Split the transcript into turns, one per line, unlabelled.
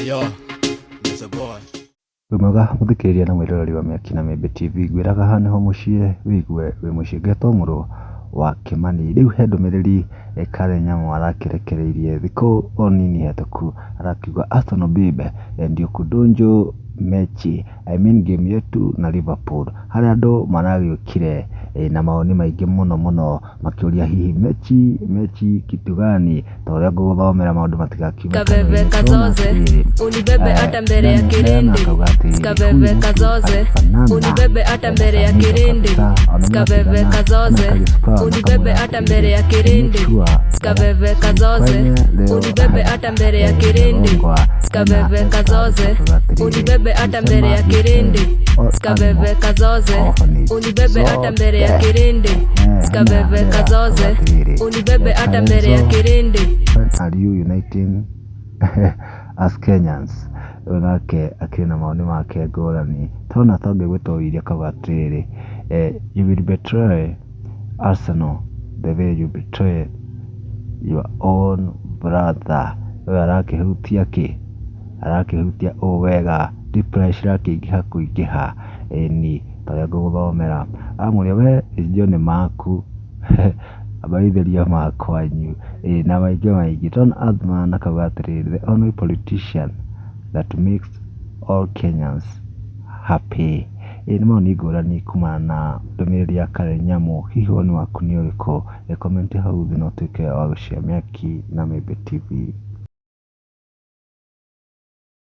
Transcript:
Yo, Mr. Boy.
Wĩ mwega mũthikĩrĩria na mwĩroreri wa Mĩaki na Mĩmbi TV, ngwĩraga haha nĩho mũciĩ wĩigue wĩ mũciĩ ngetwo mũrũ wa Kĩmani. Rĩu he ndũmĩrĩri Karen Nyamu arakĩrekereirie thikũ o nini hetũku, arakiuga Arsenal bibe ndio kudunju mechi, I mean game yetu na Liverpool, harĩa andũ maragĩũkire na mawoni maingĩ mũno mũno makĩũria hihi mechi mechi kitu gani, ta ũrĩa ngũgũthomera maũndũ matigakiume
Kabebe
kanua-inĩ.
kazoze,
Tũrona
unibebe
atĩrĩrĩ,
hata mbele ya
Diana
kirindi.
akauga atĩrĩrĩ,
Kabebe
huyu mtu
kazoze,
alifanana
unibebe hata
na
mbele ya
Samido
kirindi.
kabisa, ona
Kabebe
mnasigana,
kazoze,
na Kalispa
unibebe
akamwĩra
hata mbele ya
atĩrĩrĩ,
kirindi.
make sure
Kabebe kazoze,
tufanye leo
unibebe hata mbele ya kirindi.
Rongwa na
Kabebe
Esther
kazoze,
akauga atĩrĩrĩ,
unibebe hata mbele ya
nilisema
kirindi.
all
Kabebe
animal
kazoze,
orphanage
unibebe hata mbele ya
zote.
kirindi.
Hena
Kabebe
Lea akauga
kazoze,
atĩrĩrĩ,
unibebe hata mbele ya
Karenzo
kirindi.
when are you uniting as Kenyans? Ũyũ nake akĩrĩ na mawoni make ngũrani. Tona tongĩgwĩtwo Willy akauga atĩrĩrĩ, you will betray Arsenal the way you betray your own brother. Ũyũ arakĩhutia kĩ? Arakĩhutia ũũ wega, reply cirakĩingĩha kũingĩha, ĩni ta ũrĩa ngũgũthomera. Aramũria we John maku amaithĩrio makwanyu, ĩ na maingĩ maingĩ. Tũrona Athman akauga atĩrĩrĩ, the only politician that makes all Kenyans happy. Ĩ nĩ mawoni ngũrani kumana na ndũmĩrĩri ya Karen Nyamu. Hihi woni waku nĩ ũrĩkũ? Ĩ comment hau thĩ na ũtuĩke wa gũshare Mĩaki na Mĩmbi TV.